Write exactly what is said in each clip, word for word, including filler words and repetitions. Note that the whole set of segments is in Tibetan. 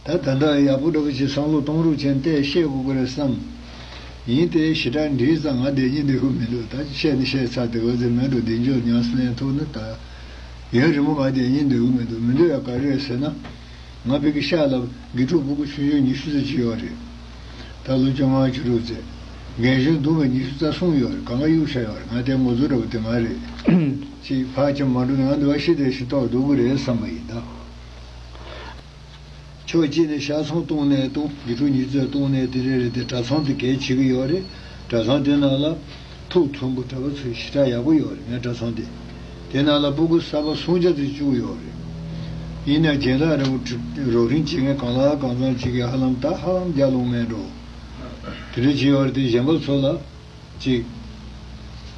ད་ད་ལྟ་ཡག་པོ་འདྲ་པོ་ཅིག་བསམ་བློ་གཏོང་རོགས་བྱས་ཏེ་བཤད་དགོས་ཀྱི་རེད་བསམ། ཡིན་ཏེ་ཞེ་དྲག་འདྲིས་ཙང་ང་བསྡད་སྙིང་འདོད་ཀྱི་མི་འདུག་ད་བཤད་ནི་བཤད་ཚར་དེ་འོ་ཙི་མེད་འགྲོ། བདེ་འཇོག་ཉམས་སུ་ལེན་ཐུབ་ན་ད། ཡུན་རིང་པོ་ང་བསྡད་སྙིང་འདོད་ཀྱི་མི་འདུག་མི་འདོད་ཡ་ག་རེ་རེད་ཟེར་ན། ང་ཕ་གི་ཤག་ལ་དགེ་ཕྲུག་ཕྲུ་གུ་ཆུང་ཆུང་ཉི་ཤུ་ཙམ་ཅིག་ཡོད་རེད། ད་ལོ་བཅོ་ལྔ་བཅུ་དྲུག་ཙམ། རྒན་གཞོན་བསྡོམས་པས་ཉི་ཤུ་རྩ་གསུམ་ཡོད་རེད། གང་ག་གཡུག་བཞག་ཡོད་རེད། ང་དེ་ངོ་ཚ་འདྲ་པོ་དེ་མ་རེད། ཅིག་ཕར་ཅིག་མ་འགྲོ་ན་ང་འདི་བ་ཤི་དེ་ཤི་ཐོག་འདུག་གི་རེད་བསམ་པ་ཡིན་ད། ཕྱོགས་གཅིག་ནས་ཤག་ཚང་བཏུང་ནས་བཏུང་། དགེ་ཕྲུག་ཉི་ཤུ་ཙམ་བཏུང་ནས་དེ་འདྲ་རེད་དེ། གྲྭ་ཚང་དེ་གལ་ཆེ་གི་ཡོད་རེད། གྲྭ་ཚང་དེ་ནང་ལ་ཐུགས་མཐུན་པོ་གྲྭ་པ་ཚོ་ཞེ་དྲག་ཡག་པོ་ཡོད་རེད། ངའི་གྲྭ་ཚང་དེ། དེ་ནང་ལ་ཕྲུ་གུ་གསར་པ་སུམ་བརྒྱ་ཙམ་བཅུག་ཡོད་རེད། ཡིན་ན་སྦྱིན་བདག་རེ་བ་རོགས་རམ་བྱེད་མཁན་གང་ལ་གང་འཚམ་ཅིག་གིས་ཧ་ལམ་ད་ཧ་ལམ་རྒྱག་ལོང་མེད་འགྲོ། དེ་འདྲ་བྱས་ཡོད་རེད་དེ། གཞན་པ་ཚོ་ལ་ཅིག་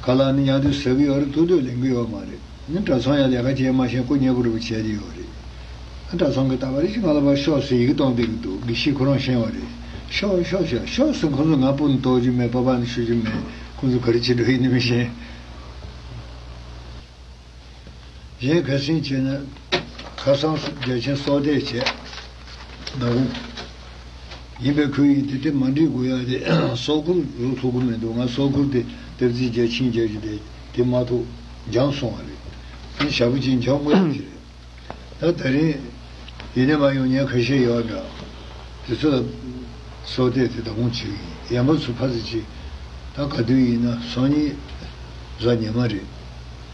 ཁ་ལག་ནི་ཉར་དུས་ཟ་གི་ཡོད་རེད། ཐུག་དུས་ལེན་གི་ཡོད་མ་རེད། ནི་གྲྭ་ཚང་ཡང་ལས་ཀ་བྱེད་མ་ཤེས་སྐུ་མཉེལ་པོ་རུ་བྱས་ཏེ་ཡོད་རེད། ཨ་གྲྭ་ཚང་གི་ལྟ་བ་རེ་ཞིག་ང་ལ་ཕར་ཤོག་ཟེར་ཡི་གེ་གཏོང་བསྡད་ཀྱི་འདུག་དགེ་བཤེས་ཁོ་རང་ཤེས་པ་རེད། ཤོག་ཤོག་ཤོག་ཤོག་ཟེར། ཁོ་ཚོ་ང་སྤུན་གཏོགས་རྒྱུ་མེད། པ་ཕ་ནི་ཤོད་རྒྱུ་མེད། ཁོ་ཚོ་ག་རེ་བྱེད་འགྲོ་ཡིན་ནི་མི་ཤེས། གཞན་ཁ་སང་བྱས་ན་ཁ་སང་རྒྱལ་ཆེན་སྲོག་གཏད་བྱས། ནག་ཁུང་ཡིན་པའི་ཁུལ་ཡིན་ཏེ། དེ་མ་འགྲིག་དགོས་ཡ་དེ་སྲོག་ཁུར་རུ་ཐུག་གི་མི་འདུག་ང་སྲོག་ཁུར་དེ་སྟབས་རྩིས་རྒྱ་ཆིན་རྒྱ་ཆིན་དེ་དེ་མ་ཐུག་འཇང་སོང་བ་རེད། དེ་ཞག་པོ་གཅིག་འཇང་དགོས་ཡ་ཅིག་རེད། ད་ད་རིང་ཡིན་ནའི་མ་ཡོང་མཁན་ཁ་ཤས་ཡོད་འདྲ། དེ་ཚོ་ལ་སྲོག་གཏད་དེ་ད་དགོང་བྱེད་ཀྱི་ཡིན། ཡན་པ་ཚོ་ཕ་ཚོ་ཅིག་ད་ག་དུས་ཡིན་ན་སང་ཉིན་གཟའ་ཉི་མ་རེད། རེད་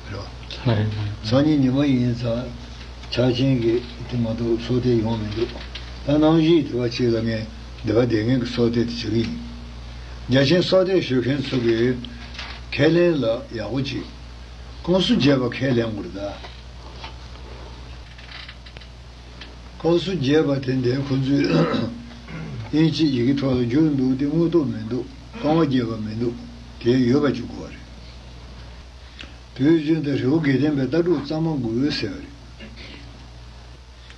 བ། ལགས་རེད་ལགས་རེད། སང་ཉིན་ཉི་མ་ཡིན་ཙང་ཕྱག་ཆེན་གྱི་དེ་མ་གཏོགས་སྲོག་གཏད་ཡོང་མི་འདུག་ད་གནམ་གཤིས་དེ་བ་ཅིག་ལ་ངས་འདི་བ་བསྡད་མཁན་གྱི་སྲོག་གཏད་དེ་བྱེད་ཀྱི་ཡིན། རྒྱལ་ཆེན་སྲོག་གཏད་ཞུ་མཁན་ཚོ་གིས་ཁས་ལེན་ལ་ཡག་པོ་ཅིག་ཀུང་སུ་རྒྱས་པ་ཁས་ལེན་དགོས་རེད་ད། ཀུང་སུ་རྒྱས་པ་དེ་འདྲའི་ཁོ་ཚོས་དབྱིན་ཇི་ཡི་གེ་ཐོག་ལ་བསྒྱུར་འདུག་དེ་དངོས་སྟོབས་མི་འདུག་རྐང་པ་རྒྱས་པ་མི་འདུག་དེ་ཡོད་པ་བཅུག་དགོས་པ་རེད། དུས་རྒྱུན་དུ་རི་བོ་དགེ་ལྡན་པའི་ལྟ་གྲུབ་གཙང་མ་དགོས་ཟེར་བ་རེད།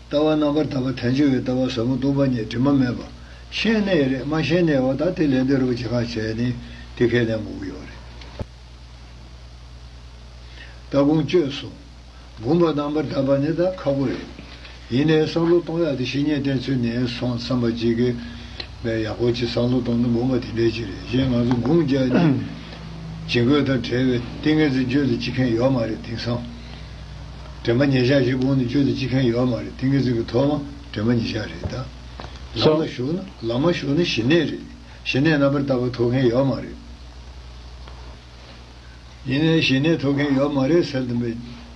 ལྟ་བ་རྣམ་པར་དག་པ་དལ་འབྱོར་བའི་ལྟ་བ་ཟབ་མོ་སྟོང་པ་ཉིད་དྲི་མ་མེད་པ། ཤེས་ནའི་རེད། མ་ཤེས་ནའི་འོ་ད་དེ་ལས་འདོད་རུ་བྱེད་ཁ་བྱས་ནས་དེ་ཁས་ལེན་དགོས་ཀྱི་ཡོད་རེད། ལྟ་དགོངས་བཅོས་སོང་། དགོངས་པ་རྣམ་པར་དག་པ་ནི་ད་ཁག་པོ་རེད། ཡིན་ནའི་བསམ་བློ་གཏོང་ཡག་དེ་བཤེས་གཉེན་བསྟེན་ཚུལ་ནས་སོང་བསམ་པ་ཅིག་གིས་བས་ཡག་པོ་ཅིག་བསམ་བློ་གཏོང་ན་དགོངས་པ་དེ་འདྲའི་ཅིག་རེད། གཞན་ང་ཚོ་སྒོམ་རྒྱག་ནི་བྱིང་རྒོད་དང་བྲལ་བའི་ཏིང་ངེ་འཛིན་བརྗོད་ལ་ཅི་མཁན་ཡོད་མ་རེད། དེང་སང་དྲན་པ་ཉེར་བཞག་ཞིག་སྒོམ་ནས་བརྗོད་ལ་ཅི་མཁན་ཡོད་མ་རེད། ཏིང་ངེ་འཛིན་གྱི་ཐོག་མ་དྲན་པ་ཉེར་བཞག་རེད་ད། ལམ་ལ་ཞུགས་ན་ལམ་མ་ཞུགས་ན་ཞི་གནས་རེད། ཞི་གནས་རྣམ་པར་དག་པ་ཐོབ་མཁན་ཡོད་མ་རེད། ཡིན་ནའི་ཞི་གནས་ཐོབ་མཁན་ཡོད་མ་རེད་ཟེར་དུས་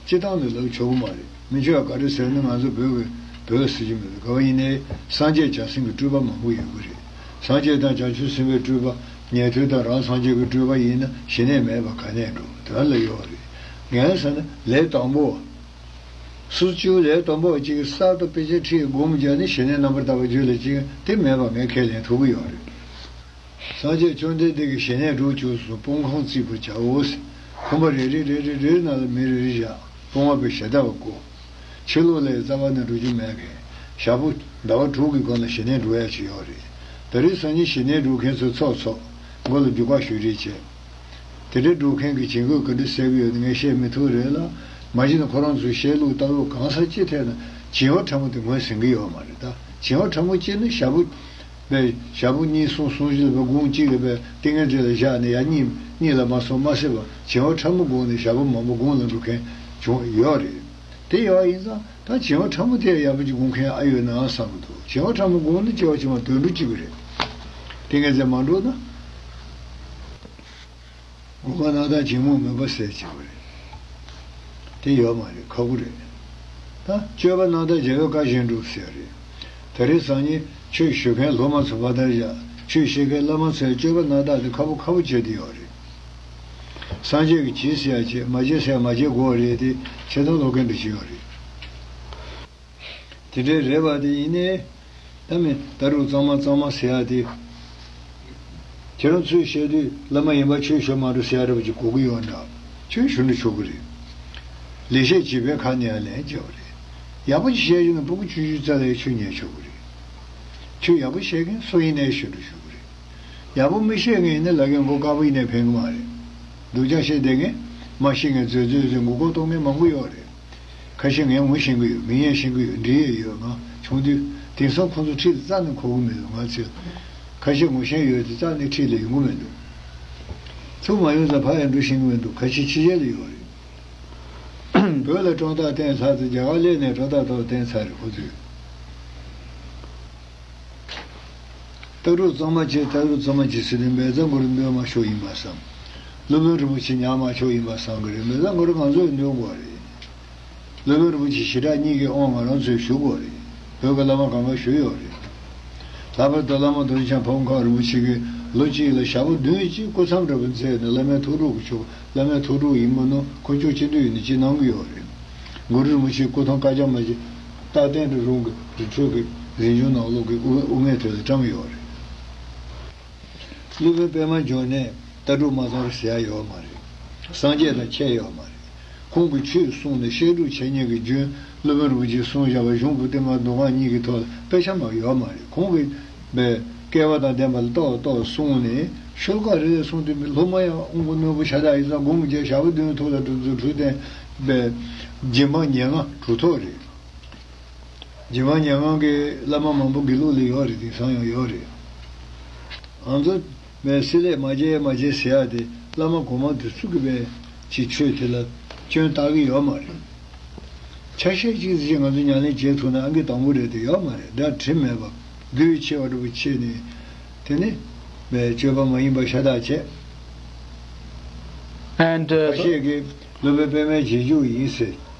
སྤྱིར་བཏང་དུ་ལབ་ཆོག་གི་མ་རེད། མི་ཆོག་ག་རེ་ཟེར་ན་ང་ཚོ་བོད་ཀྱི་བོད་ཟེར་གྱི་མི་འདུག་ག་བ་ཡིན་ནའི་སངས་རྒྱས་བྱང་སེམས་ཀྱི་སྤྲུལ་པ་མང་པོ་ཡོད་ཀྱི་རེད། སངས་རྒྱས་དང་བྱང་ཆུབ་སེམས་དཔའི་སྤྲུལ་པ། ཉན་ཐོས་དང་རང་སངས་རྒྱས་ཀྱི་སྤྲུལ་པ་ཡིན་ན་ཞི་གནས་མེད་པ་ག་ནས་འགྲོ། དོན་ལ་ཡོད་རེད། ངས་ཟེར་ན་ལས་དང་པོ། སུ་བཅུ་ལས་དང་པོ་གཅིག་གསར་དུ་དཔེ་ཆ་ཁྲིད་སྒོམ་རྒྱག་ནས་ཞི་གནས་རྣམ་པར་དག་པ་བརྗོད་ལ་གཅིག་དེ་མེད་པ་ངས་ཁས་ལེན་ཐུབ་ཀྱི་ཡོད་རེད། སངས་རྒྱས་བཅོམ་ལྡན་འདས་ཀྱིས་ཞི་གནས་དྲུག་བཅུ་སོ་སོ་སྤོང་ཁང་བརྩིག་པར་བྱའོ་ཟེར། ཁང་པ་རེ་རེ་རེ་རེ་རེའི་ནང་ལ་མི་རེ་རེ་བཞག་སྤོང་བ་པོས་ཞལ་ཏ་བ་བསྐོ། ཕྱི་ལོགས་ལ་རྩ་བ་ནས་འགྲོ་རྒྱུ་མེད་མཁན། ཞག་པོ་ཟླ་བ་དྲུག་གི་གོང་ལ་ཞི་གནས་འགྲོ་ཡ་ཅིག་ཡོད་རེད། ད་རེས་སང་ཉིན་ཞི་གནས་འགྲོ་མཁན་ཚོ་ཚོགས་ཚོགས་མགོ་ལ་རྒྱུག་པ་ཞུ་རེས་བྱས། དེ་འདྲའི་འགྲོ་མཁན་གྱི་བྱིང་རྒོད་ག་འདྲ་སེལ་གྱི་ཡོད་ངས་བཤད་མི་ཐུབ་རེད་ལ། མ་གཞི་ནས་ཁོ་རང་ཚོའི་བཤད་ལུགས་ལྟ་ལུགས་གང་ས་ཅི་ཐད་ན་བྱིང་བ་ཕྲ་མོ་དེ་ངོས་ཟིན་གྱི་ཡོད་མ་རེད་ད། བྱིང་བ་ཕྲ་མོ་སྐྱེས་ན་ཞག་པོ། པས་ཞག་པོ་གཉིས་གསུམ་གསུམ་བཞི་ལ་པས་དགུང་གཅིག་ལ་པས་ཏིང་ངེ་འཛིན་ལ་བཞག་ནས་ཡང་གཉིད་གཉིད་ལ་མ་སོང་མ་སད་པ་བྱིང་བ་ཕྲ་མོ་སྒོམ་ནས་ཞག་པོ་མང་པོ་དགུང་ལ་འགྲོ་མཁན་བྱུང་ཡོད་རེད། དེ་ཡོད་ཡིན་ཙང་ད་བྱིང་བ་ཕྲ་མོ་དེ་ཡག་པོ་ཅིག་སྒོམ་མཁན་ཨ་ཡོད་ན་བསམ་གི་འདུག་བྱིང་བ་ཕྲ་མོ་སྒོམ་ན་སྐྱེ་བ་ཕྱི་མ་དོན་འགྲུབ་བྱེད་ཀྱི་རེད། ཏིང་ངེ་འཛིན་མ་འགྲོ་ན། དགོངས་པ་རྣམ་དག་བྱིང་རྨུགས་མུན་པ་སེལ་བྱེད་པ་རེད། དེ་ཡོད་མ་རེད། ཁག་པོ་རེད། ད་སྤྱོད་པ་རྣམ་དག་རྒྱལ་བའི་བཀའ་བཞིན་སྒྲུབ་ཟེར་རེད། ད་རེས་སང་ཉིན་ཆོས་ཞུ་མཁན་སློབ་མ་ཚོ་ཕར་ལྟ་བཞག་ཆོས་བཤད་མཁན་བླ་མ་ཚོས་སྤྱོད་པ་རྣམ་དག་དེ་ཁག་པོ་ཁག་པོ་བྱས་བསྡད་ཡོད་རེད། སངས་རྒྱས་ཀྱིས་བྱེད་ཟེར་ཡ་བྱེད། མ་བྱེད་ཟེར་ཡ་མ་བྱེད་དགོས་པ་རེད་དེ། ཆེ་མཐོང་སློབ་མཁན་འདྲ་ཞིག་ཡོད་རེད། དེ་འདྲའི་རེད་པ་དེ་ཡིན་ནའི། ད་མི་ད་རུང་གཙང་མ་གཙང་མ་ཟེར་ཡ་དེ། ཁྱེད་རང་ཚོས་བཤད་དུས་བླ་མ་ཡིན་པ་ཆོས་ཞུ་མ་འགྲོ་ཟེར་ཡ་འདྲ་པོ་ཅིག་གོ་གི་ཡོད་འདྲ། ཆོས་ཞུ་འགྲོ་ཆོག་གི་རེད། ལེགས་བཤད་བྱིས་པའི་ཁ་ནས་ཡང་ལན་རྒྱག་པ་རེད། ཡག་པོ་ཅིག་བཤད་ཀྱི་ན་ཕྲུ་གུ་ཆུང་ཆུང་རྩ་ལ་ཡང་ཆོས་ཉན་ཆོག་གི་རེད། ཆོས་ཡག་པོ་བཤད་མཁན་སུ་ཡིན་ནའི་ཞུ་འགྲོ་ཆོག་གི་རེད། ཡག་པོ་མི་བཤད་མཁན་ཡིན་ན་ལ་རྒན་མགོ་དཀར་པོ་ཡིན་ནའི་ཕན་གི་མ་རེད། སྡུག་ཅག་བཤད་བསྡད་མཁན་མ་ཤེས་མཁན་རྩོད་རྩོད་རྩོད་མགོ་སྐོར་གཏོང་མཁན་མང་པོ་ཡོད་རེད། ཁ་ཤས་ངས་ངོ་ཤེས་ཀྱི་ཡོད། མིང་ཡང་ཤེས་ཀྱི་ཡོད། འདྲིས་ཡས་ཡོད། ང་ཆུང་དུས་ དེང་སང་ཁོ་ཚོ་འཁྲིས་ལ་རྩ་ནས་འཁོར་གི་མི་འདུག་ང་ཚོས་ཁ་ཤས་ངོ་ཤེས་ཡོད་དེ་རྩ་ནས་འཁྲིས་ལ་ཡོང་གི་མི་འདུག་ཚུར་མ་ཡོང་ཙང་ཕར་ཡང་འགྲོ་ཤེས་ཀྱི་མི་འདུག་ཁ་ཤས་ཕྱི་རྒྱལ་ལ་ཡོད་རེད། བོད་ལ་གྲངས་ཐག་བསྟན་ཚར་ཚེ་རྒྱ་གར་སླེབས་ནས་གྲངས་ཐག་ཐོག་བསྟན་ཚར་རེད་ཁོ་ཚོས། ལྟ་གྲུབ་གཙང་མ་བྱེད། ལྟ་གྲུབ་གཙང་མ་བྱེད་ཟེར་དུས་མེ་བཙའ་གུ་རུ་འདོན་མ་ཆོག་ཡིན་པ་བསམ། སློབ་དཔོན་རིན་པོ་ཆེ་ཉར་མ་ཆོག་ཡིན་པ་བསམ་གི་རེད། མེ་བཙའ་གུ་རུ་ང་ཚོས་འདོན་དགོས་རེད། སློབ་དཔོན་རིན་པོ་ཆེ་ཞེ་དྲག་གཉིས་ཀྱི་དབང་ང་རང་ཚོས་ཞུ་དགོས་རེད། བོད་ཀྱི་བླ་མ་གང་ག་ཞུས་ཡོད་རེད། ལྷག་པར་དུ་བླ་མ་རྡོ་རྗེ་འཆང་ཕ་བོང་ཁ་རིན་པོ་ཆེ་གིས་ལོ་གཅིག་ལ་ཞག་པོ་བདུན་གཅིག་སྐུ་མཚམས་འདྲ་པོ་མཛད་ནས་བླ་མའི་ཐུགས་སྒྲུབ་ཀྱི་ཆོག་བླ་མའི་ཐུགས་སྒྲུབ་ཡིན་མིན་ནོ་ཁོ་ཆོས་ཅི་འདོད་ཡིན་ན་ཅི་གནང་གི་ཡོད་རེད། གུ་རུ་རིན་པོ་ཆེའི་སྐུ་ཐང་བཀའ་རྒྱ་མ་ཆེ་རྟག་བརྟན་རི་རོང་གི་རི་ཁྲོད་ཀྱི་རི་ཆུང་ནང་ལོགས་ཀྱི་དབུ་དབུ་སྔས་དེ་ལ་བཀྲམ་ཡོད་རེད། སློབ་དཔོན་པད་མ་འབྱུང་གནས་ལྟ་གྲུབ་མ་ཚང་རེད་ཟེར་ཡ་ཡོད་མ་རེད། སངས་རྒྱས་དང་ཁྱད་ཡོད་མ་རེད། ཁོང་གིས་ཆོས་གསུངས་ནས་བཤད་སྒྲུབ་བྱེད་མཁན་གྱི་རྒྱུན་སློབ་དཔོན་རིན་པོ་ཆེས་གསུངས་བཞག་པ་གཞུང་པོ་ཏི་མ་མདོ་སྔགས་གཉིས་ཀྱི་ཐོག་ལ་དཔེ་ཆ་མ་ཡོད་མ་རེད། ཁོང་གིས་པའི་སྐལ་བ་དང་ལྡན་པ་ལ་ཏོག་ཏོག་གསུངས་ནས་ཤོ་ལོ་ཀ་རེ་རེ་གསུངས་དུས་སློབ་མ་ཡང་དབང་པོ་རྣོན་པོ་ཤ་སྟག་ཡིན་ཙང་དགོངས་མི་འཇགས། ཞག་པོ་བདུན་ཐོག་ལ་གྲུབ་ཚུལ་འཕྲོད་བསྟེན་པའི་རྗེ་འབངས་ཉེར་ལྔ་གྲུབ་ཐོབ་རེད། རྗེ་འབངས་ཉེར་ལྔ་གི་བླ་མ་མང་པོ་དགེ་ལུགས་ལ་ཡོད་རེད། དེང་སང་ཡང་ཡོད་རེད། ང་ཚོ་མའི་སྲིད་ལས་མ་བརྗེད་མ་བརྗེད་ཟེར་ཡ་དེ་བླ་མ་གོང་མ་དེ་ཚོ་གི་པའི་ཅིག་ཆོས་དེ་ལ་སྐྱོན་བཏགས་ཀྱི་ཡོད་མ་རེད། ཆ་ཤས་གཅིག་ཅིག་ང་ཚོ་ཉམས་ལེན་བྱེད་ཐུབ་ན་ཨང་ཀི་དང་པོ་རེད་དེ་ཡོད་མ་རེད། སྒྲ་དྲི་མེད་པ་རྒྱུས་ཆེ་བ་འདྲ་པོ་ཆེ་ནས་དེ་ནི་པའི་སྤྱོད་པ་མ་ཡིན་པ་ཤ་སྟག་བྱས། And uh, ཁ་ཤས་ཀྱིས་སློབ་དཔོན་པད་མའི་རྗེས་འཇུག་ཡིན་ཟེར།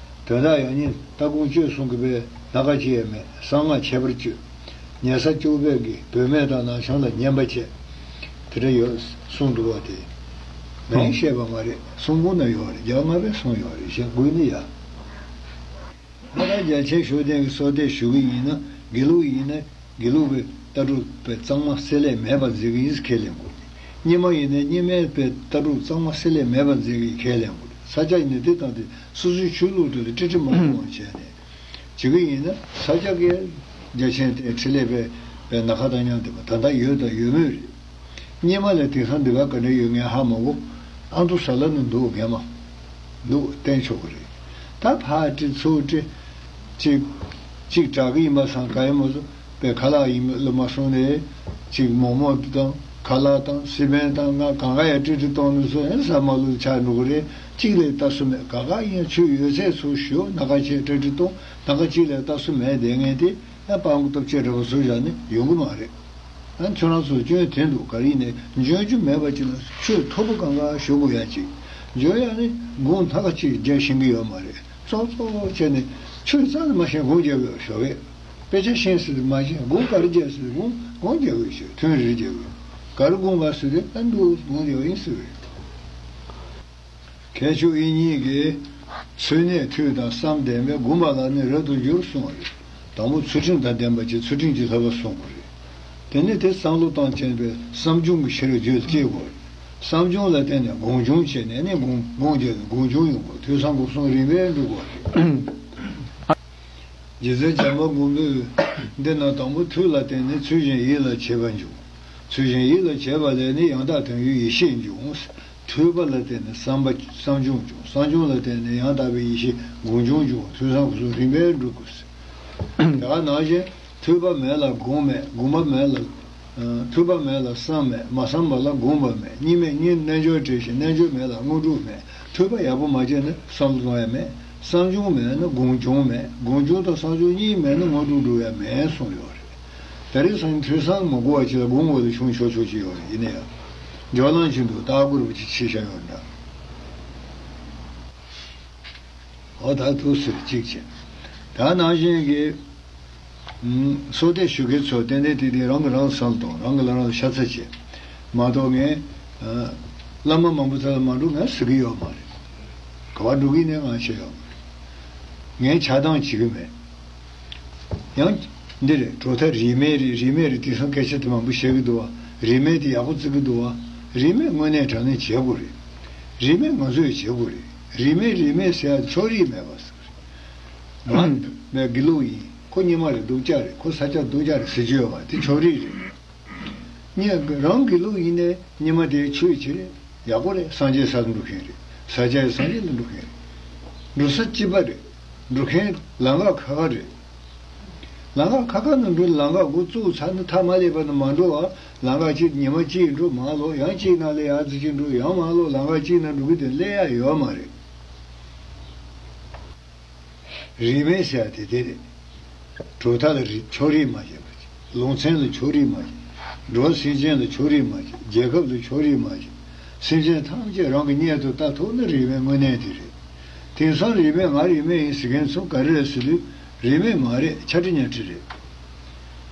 དོན་དག་ཡང་སྙིང་ལྟ་སྒོམ་སྤྱོད་གསུམ་གྱི་པའི་སྣ་ཁ་ཅི་ཡང་མེད། གསང་སྔགས་ཁྱད་པར་སྤྱོད། ཉལ་ས་བཅུ་པའི་གི་བུད་མེད་དང་ནང་ཆང་ལ་བསྙེན་པ་བྱས། དེ་འདྲ་ཡོད་གསུངས་འདུག་བ་དེ། ངས་བཤད་པ་མ་རེད། གསུང་འབུམ་ན་ཡོད་རེད། རྒྱལ་བ་ལྔ་པས་གསུངས་ཡོད་རེད། གཞན་དགོས་ནི་ཡ། ང་རང་རྒྱལ་ཆེན་ཤུགས་ལྡན་གྱི་གསོལ་འདེབས་ཞུ་གི་ཡིན་ན་དགེ་ལུགས་ཡིན་ན། དགེ་ལུགས་པའི་ལྟ་གྲུབ་པའི་གཙང་མ་བསྲེ་ལྷད་མེད་པར་མཛད་ཀྱི་ཡིན་ཟེར་ཁས་ལེན་དགོས། རྙིང་མ་ཡིན་ནའི་རྙིང་མའི་པའི་ལྟ་གྲུབ་གཙང་མ་བསྲེ་ལྷད་མེད་པར་མཛད་ཀྱི་ཡིན་ཁས་ལེན་དགོས། ས་སྐྱ་ཡིན་ནའི་དེ་དང་དེ་སོ་སོའི་ཆོས་ལུགས་དེ་ལ་ཀྲི་ཀྲི་མ་འོང་བ་བྱས་ནས་བྱེད་ཀྱི་ཡིན་ན། ས་སྐྱ་གི་རྒྱལ་ཆེན་དེ་འཕྲིན་ལས་པའི་པའི་ནམ་མཁའ་དང་མཉམ་བསྡད་པ་ད་ལྟ་ཡོད་དང་ཡོད་མུས་རེད། རྙིང་མ་ལ་དེང་སང་འདི་ག་ག་འདྲ་ཡོད་ངས་ཧ་མ་གོ། ཨ་མདོ་ས་ལ་ནི་འདུག་ངས་མ་འདུག་བསྟན་ཆོག་གི་རེད། ད་ཕར་ཁྲིད་ཚུར་ཁྲིད། གཅིག་གཅིག་དྲག་གི་ཡིན་པ་སང་ག་ཡིན་མ་སོང་པའི་ཁ་ལག་ཡིན་ལ་མ་སོང་ནས་གཅིག་མོག་མོག་དང་ཁ་ལག་དང་སི་པན་དང་ང་གང་ག་ཡང་ཁྲིད་ཁྲིད་གཏོང་ནུས་སོ་ཨེ་ས་མ་ལུག་ཆགས་འགྲོ་གི་རེད། གཅིག་ལས་ལྟ་སུ་མེད། ག་ག་ཡིན་ཆོས་ཡོད་ཚད་ཚུར་ཞུ་ན་ག་ཆེ་ཁྲིད་ཁྲིད་གཏོང་ན་ག་གཅིག་ལས་ལྟ་སུ་མེད་དེ་ངས་དེ། ཡང་སྤྲང་པོ་སྟོབས་ཆེ་འདྲ་པོ་བཟོས་བཞག་ནས་ཡོང་གི་མ་རེད། ཨ་ཁྱོད་རང་ཚོ་སྐྱོན་དེ་འདུག་ག་རེ་ཡིན་ནའི་འཇོན་རྒྱུ་མེད་པ་ཅིག་ལ་ཆོས་མཐོ་པོ་གང་ག་ཞུ་དགོས་ཡ་ཅིག་འཇོན་ཡ་ནི་དགོངས་སྣ་ཁ་ཅིག་རྒྱག་ཤེས་ཀྱི་ཡོད་མ་རེད། ཙོག་ཙོག་བྱས་ནས་ཆོས་རྩ་ནས་མ་ཤེས་དགོངས་རྒྱག་གི་ཡོད་ཞོག་གས། དཔེ་ཆ་ཤེས་ཟེར་དུས་མ་ཤེས་དགོངས་ག་རེ་རྒྱག་ཟེར་དུས་དགོངས་དགོངས་རྒྱག་གི་ཡོད་ཞོག་ཐུན་རེ་རེ་རྒྱག་གི་ཡོད། ག་རེ་དགོངས་པ་ཟེར་དུས་ཨ་འདུག་དགོངས་རྒྱག་ཡིན་ཟེར་བས། མཁས་མཆོག་དབྱིག་གཉེན་གྱིས་ཚུལ་གནས་ཐོས་དང་བསམ་ལྡན་པས་བསྒོམ་པ་ལ་ནི་རབ་ཏུ་འགྱུར་གསུངས་པ་རེད། དང་པོ་ཚུལ་ཁྲིམས་དང་ལྡན་པ་ཅིག་ཚུལ་ཁྲིམས་ཀྱི་བསླབ་པ་སྲུང་དགོས་རེད། དེ་ནས་དེ་བསམ་བློ་བཏང་བྱས་པའི་བསམ་བྱུང་གི་ཕྱིར་རྒྱུད་སྐྱེ་དགོས་རེད། བསམ་བྱུང་ལ་བརྟེན་ནས་སྒོམ་བྱུང་བྱས་ནས་ནི་སྒོམ་སྒོམ་བྱས་ནས་སྒོམ་བྱུང་ཡོང་དགོས། ཐོས་བསམ་སྒོམ་གསུམ་རིམ་པས་འགྲུབ་དགོས་རེད། རྗེ་བཙུན་བྱམས་པ་མགོན་པོས་འདི་ན་དང་པོ་ཐོས་ལ་བརྟེན་ནས་ཚུལ་བཞིན་ཡིད་ལ་བྱེད་པ་འབྱུང་། ཚུལ་བཞིན་ཡིད་ལ་བྱེད་པ་ལས་ནི་ཡང་དག་དོན་ཡོད་ཡེ་ཤེས་འབྱུང་། ཐོས་པ་ལ་བརྟེན་ནས་བསམ་པ་བསམ་བྱུང་འབྱུང་། བསམ་བྱུང་ལ་བརྟེན་ནས་ཡང་དག་པའི་ཡེ་ཤེས་སྒོམ་བྱུང་འབྱུང་། ཐོས་བསམ་སྒོམ་གསུམ་རིམ་པས་འགྲུབ་དགོས། དེ་ག་ནང་བཞིན་ཐོས་པ་མེད་ལ་སྒོམ་མེད། སྒོམ་པ་མེད་ལ། ཨ་ཐོས་པ་མེད་ལ་བསམ་མེད། མ་བསམ་པ་ལ་སྒོམ་པ་མེད། གཉིས་མེད་གཉིས་རྣལ་འབྱོར་བྲལ་ཞིང་རྣལ་འབྱོར་མེད་ལ་དངོས་གྲུབ་མེད། ཐོས་པ་ཡག་པོ་མ་བྱས་ན་བསམ་བློ་གཏོང་ཡ་མེད། བསམ་བྱུང་མེད་ན་སྒོམ་བྱུང་མེད། སྒོམ་བྱུང་དང་བསམ་བྱུང་གཉིས་མེད་ན་དངོས་གྲུབ་འགྲུབ་ཡ་མེད་གསུངས་ཡོད་རེད། ད་རེས་སང་ཐོས་བསམ་མ་དགོས་པ་ཅིག་ལ་སྒོམ་འོག་ལ་ཤོང་ཆོག་ཆོག་ཅིག་ཡོད་རེད། ཡིན་ན་ཡང་འཇོག་ལམ་ཆེན་དུ་ལྟ་དགོས་རེད་པ་ཅིག་ཆེ་ཤ་ཡོད་འདྲ། འོ་ད་ཐུགས་སུ་གཅིག་བྱས། ད་ནང་བཞིན་གྱི། ཨུམ། གསོལ་འདེབས་ཞུ་མཁན་ཚོ་ཏན་ཏན་ཏན་ཏན་རང་གིས་རང་བསམ་བློ་གཏོང་། རང་གིས་རང་ལ་ཤ་ཚ་བྱེད། མ་གཏོགས་ངས། ཨ། བླ་མ་མང་པོ་ཚོ་ལ་མ་འགྲོ་ངས་ཟེར་གྱི་ཡོད་མ་རེད། ག་པར་འགྲོ་གི་ནས་ང་ཤེས་ཡོད་མ་རེད། ངས་ཆགས་སྡང་བྱེད་ཀྱི་མེད། ཡང་། འདི་རེད། གྲུབ་མཐའ་རིས་མེད་རེད། རིས་མེད་རེད། དེང་སང་སྐད་ཆ་དེ་མང་པོ་བཤད་ཀྱི་འདུག་བ། རིས་མེད་དེ་ཡག་པོ་བརྩི་གི་འདུག་བ། རིས་མེད་དངོས་གནས་དྲང་གནས་བྱེད་དགོས་རེད། རིས་མེད་ང་ཚོས་བྱེད་དགོས་རེད། རིས་མེད་རིས་མེད་ཟེར་ཡ་ཕྱོགས་རིས་མེད་པ་ཟེར། ང་དགེ་ལུགས་ཡིན། ཁོ་རྙིང་མ་རེད། སྡུག་ཅག་རེད། ཁོ་ས་སྐྱ་སྡུག་ཅག་རེད་ཟེར་རྒྱུ་ཡོད་པ་དེ་ཕྱོགས་རིས་རེད། ངས་རང་དགེ་ལུགས་ཡིན་ནའི་རྙིང་མ་དེའི་ཆོས་བྱེད་རེད། ཡག་པོ་རེད། སངས་རྒྱས་ས་ལ་འགྲོ་མཁན་རེད། ས་སྐྱ་ཡི་སངས་རྒྱས་ལ་འགྲོ་མཁན་རེད། འགྲོ་ས་གཅིག་པ་རེད། འགྲོ་མཁན་ལམ་ཁ་ཁ་ཁ་རེད། ལམ་ཁ་ཁ་ཁ་ནས་འགྲོ། ལམ་ཁ་འགོ་བཙུགས་ཚར་ན་མཐའ་མ་སླེབས་པ་ན་མ་འགྲོ་བར་ལམ་ཁ་གཅིག་ཉི་མ་གཅིག་འགྲོ་མར་ལོག་ཡང་གཅིག་ནང་ལ་ཡར་ཙི་གཅིག་འགྲོ་ཡང་མར་ལོག་ལམ་ཁ་གཅིག་ནང་འགྲོ་གི་དེ་སླེབས་ཡ་ཡོད་མ་རེད། རིས་མེད་ཟེར་ཡ་དེ་དེ་རེད། གྲུབ་མཐའ་ལ་རིས་ཕྱོགས་རིས་མ་བྱས་པ་ཅིག་ལུང་ཚན་ལ་ཕྱོགས་རིས་མ་བྱས། འགྲོ་བ་སེམས་ཅན་ལ་ཕྱོགས་རིས་མ་བྱས། རྒྱལ་ཁབ་ལ་ཕྱོགས་རིས་མ་བྱས། སེམས་ཅན་ཐམས་ཅད་རང་གི་གཉེན་དུ་ལྟ་ཐུབ་ན་རིས་མེད་དངོས་གནས་དེ་རེད། དེང་སང་རིས་མེད་ང་རིས་མེད་ཡིན་ཟེར་མཁན་ཚོ་ག་རེ་རེད་ཟེར་དུས་རིས་མེད་མ་རེད། ཆ་ཁྲི་ཉ་ཁྲི་རེད།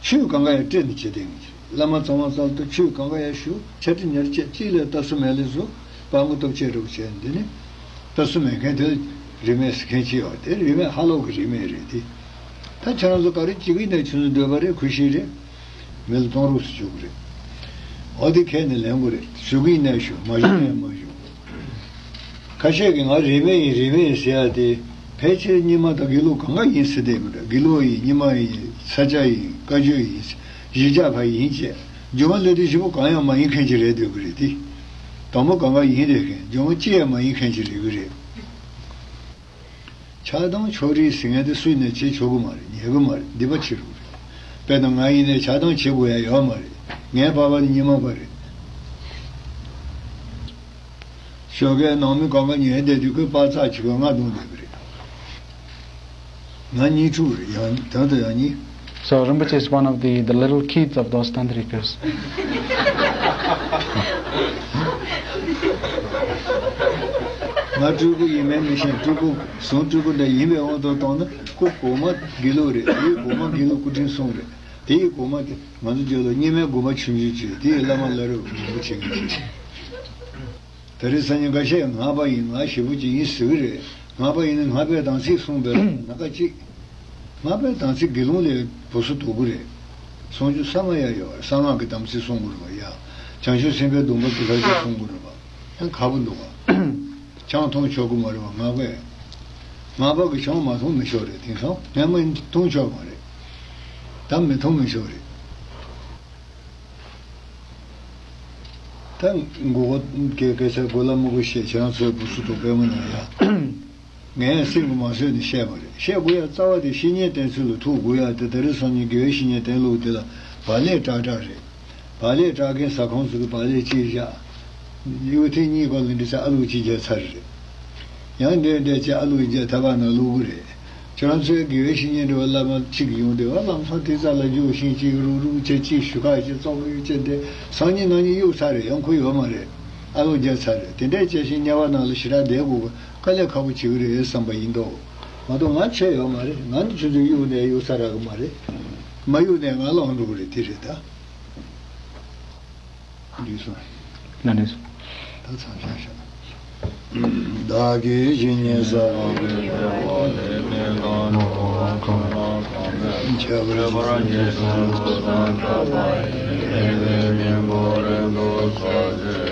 ཆོས་གང་ག་ཡང་སྤྲད་ནས་བྱེད་དེ་ངེས་ཀྱི་བླ་མ་ཚང་མ་ཚང་དུ་ཆོས་གང་ག་ཡང་ཞུ་ཆ་ཁྲི་ཉར་བཅས་གཅིག་ལས་ལྟ་སུ་མེད་ལས་སུ་སྤང་གོ་སྟོབས་ཆེ་རུ་བྱས་འདི་ནི་ལྟ་སུ་མེད་མཁན་དེ་རིས་མེད་ཟེར་མཁན་ཅིག་ཡོད་དེ་རིས་མེད་ཧ་ལོག་གི་རིས་མེད་རེད་དེ། ད་ཁྱེད་རང་ཚོ་ག་རེ་བྱེད་ཀྱི་ཡིན་ན་ཁྱོད་ཚོ་འདོད་པ་རེད་གུས་ཤིག་རེད། མི་ལ་གཏོང་རོགས་སུ་བཅུག་གི་རེད། འོ་དེ་ཁས་ནས་ལེན་དགོས་རེད། ཞུ་གི་ཡིན་ན་ཞུ་མ་ཞུ་ན་མ་ཞུ། ཁ་ཤས་ཀྱིས་ང་རིས་མེད་ཡིན་རིས་མེད་ཡིན་ཟེར་ཡ་དེ་ཕལ་ཆེར་རྙིང་མ་དང་དགེ་ལུགས་གང་ག་ཡིན་ཟེར་བསྡད་ཀྱི་འདུག་དགེ་ལུགས་ཡིན་རྙིང་མ་ཡིན་ས་སྐྱ་ཡིན་བཀའ་བརྒྱུད་ཡིན་གཞིས་ཆགས་ཕ་ཡིན་བཅས་སྒྱུ་མ་ལས་དེ་བཞི་པོ་གང་ཡང་མ་ཡིན་མཁན་ཅིག་རེད་འདོད་ཀྱི་རེད་དེ། དང་པོ་གང་ག་ཡིན་རེད་མཁན་སྒྱུ་མ་ཅི་ཡང་མ་ཡིན་མཁན་ཅིག་རེད་ཀྱི་རེད། ཆགས་སྡང་ཕྱོགས་རིས་ཟེར་མཁན་དེ་སུས་ནས་བྱེད་ཆོག་གི་མ་རེད། ཉན་གི་མ་རེད། སྡིག་པ་ཆེ་རུ་རེད། དཔེར་ན་ང་ཡིན་ནའི་ཆགས་སྡང་བྱེད་དགོས་ཡ་ཡོད་མ་རེད། ངའི་པ་ཕ་ནི་རྙིང་མ་པ་རེད། ཞོགས་ཀས་ནང་མི་གང་ག་ཉལ་བསྡད་དུས་ཁོས་པ་ཚག་བྱེད་པ་ང་གདོང་བསྡད་པ་རེད། ང་གཉིས་ཕྲུག་རེད། ཡང་ད་ལྟ་ཡང་གཉིས། So Rinpoche is one of the, the little kids of those tantrikas. ང་སྤྲུལ་སྐུ་ཡིན་མིན་མི་ཤེས། སྤྲུལ་སྐུ་ཟུང་སྤྲུལ་སྐུ་འདྲ་ཡིན་པའི་དབང་དུ་བཏང་ན་སྐུ་གོང་མ་དགེ་ལུགས་རེད། དེའི་གོང་མ་དགེ་ལུགས་སྐུ་ཕྲེང་གསུམ་རེད། དེའི་གོང་མ་དེ་ང་ཚོ་རྒྱུད་ལ་རྙིང་མའི་དགོན་པ་ཆུང་ཆུང་བྱས་དེའི་བླ་མ་བླ་རབས་རིན་པོ་ཆེ་གི་ཆེད། ད་རེས་སང་ཉིན་འགའ་ཤས་སྔགས་པ་ཡིན། ང་ཞེ་པོ་ཅིག་ཡིན་ཟེར་གི་རེད། སྔགས་པ་ཡིན་ན་སྔགས་པའི་དམ་ཚིག་སྲུང་བའི་ལམ་སྣ་ཁ་གཅིག་སྔགས་པའི་དམ་ཚིག་དགེ་སློང་ལས་བུ་སུ་དོག་གི་རེད། སྲུང་རྒྱུ་ས་མ་ཡ་ཡོད་རེད། གསང་སྔགས་ཀྱི་དམ་ཚིག་སྲུང་དགོས་རེད་བ་ཡ། བྱང་ཆུབ་སེམས་དཔའི་སྡོམ་པ་དེ་ལྷག་ཅིག་སྲུང་དགོས་རེད་བ། ཡང་ཁག་པོ་འདུག་བ། ཆང་འཐུང་ཆོག་གི་མ་རེད་བ་སྔགས་པས། སྔགས་པ་གི་ཆང་མ་འཐུང་མི་ཆོག་རེད། དེང་སང་ངས་མ་འཐུང་ཆོག་མ་རེད། ད་མི་འཐུང་མི་ཆོག་རེད། ད་མགོ་སྐེ་སྐེ་ཚེ་གོ་ལ་མུ་གུ་བཤད་ཁྱེད་རང་ཚོའི་བུ་སུ་དང་པད་མ་ན་ཡ། ངས་སེམས་ཀྱི་མ་བཟོད་ནས་བཤད་པ་རེད། བཤད་དགོས་ཡ་རྩ་བ་དེ་བཤེས་གཉེན་བསྟེན་ཚུལ་ལ་ཐུག་དགོས་ཡ་དེ་ད་རེས་སང་ཉིན་དགེ་བའི་བཤེས་གཉེན་བསྟེན་ལུགས་དེ་ལ་བག་ལེབ་བྲག་བྲག་རེད། བག་ལེབ་བྲག་མཁན་ཟ་ཁང་ཚོ་གི་བག་ལེབ་གཅིག་བཞག་གཡུ་ཐིག་གཉིས་སྐོར་ལ་འདི་ཚ་ཨ་ལུ་གཅིག་བརྒྱབ་ཚར་རེད། ཡང་འདྲེ་འདྲེ་ཅེ་ཨ་ལུ་རྒྱ་ཐ་བ་ན་ལུ་གུ་རེད། ཁྱོད་རང་ཚོའི་དགེ་བའི་བཤེས་གཉེན་འདྲ་བ་བླ་མ་གཅིག་ཡོང་དེ་བ་ལམ་སང་དེ་རྩ་ལ་རྒྱུག་ཤིང་གཅིག་རུག་རུག་ཅེ་གཅིག་ཞུ་ཁ་ཅེ་ཙོག་གཡུག་ཅེ་འདྲེ་སང་ཉིན་གནངས་ཉིན་གཡུག་ཚར་རེད། ཡང་ཁུ་ཡོད་མ་རེད། ཨ་ལུ་རྒྱ་ཚར་རེད། དེ་འདྲས་བྱས་ཤིང་དམྱལ་བ་ནང་ལ་ཞེ་དྲག་བསྡད་དགོས་དཀའ་ལས་ཁག་པོ་བྱེད་ཀྱི་རེད་བསམ་པ་ཡིན་མདོག་མ་གཏོགས་ང་ཆད་ཡོད་མ་རེད། ང་ནི་ཁྱོད་ཚོ་གཡུག་ནས་གཡུག་ཚར་རག་གི་མ་རེད། མ་གཡུག་ནས་ང་ལངས་འགྲོ་གི་རེད། དེ་རེད་ད། ལགས་སོ། ད་མཚམས་བཞག་ཤག་བདག་གིས་ཇི་སྙེད་བསགས་པའི་ཁྱད་པར་ཅན་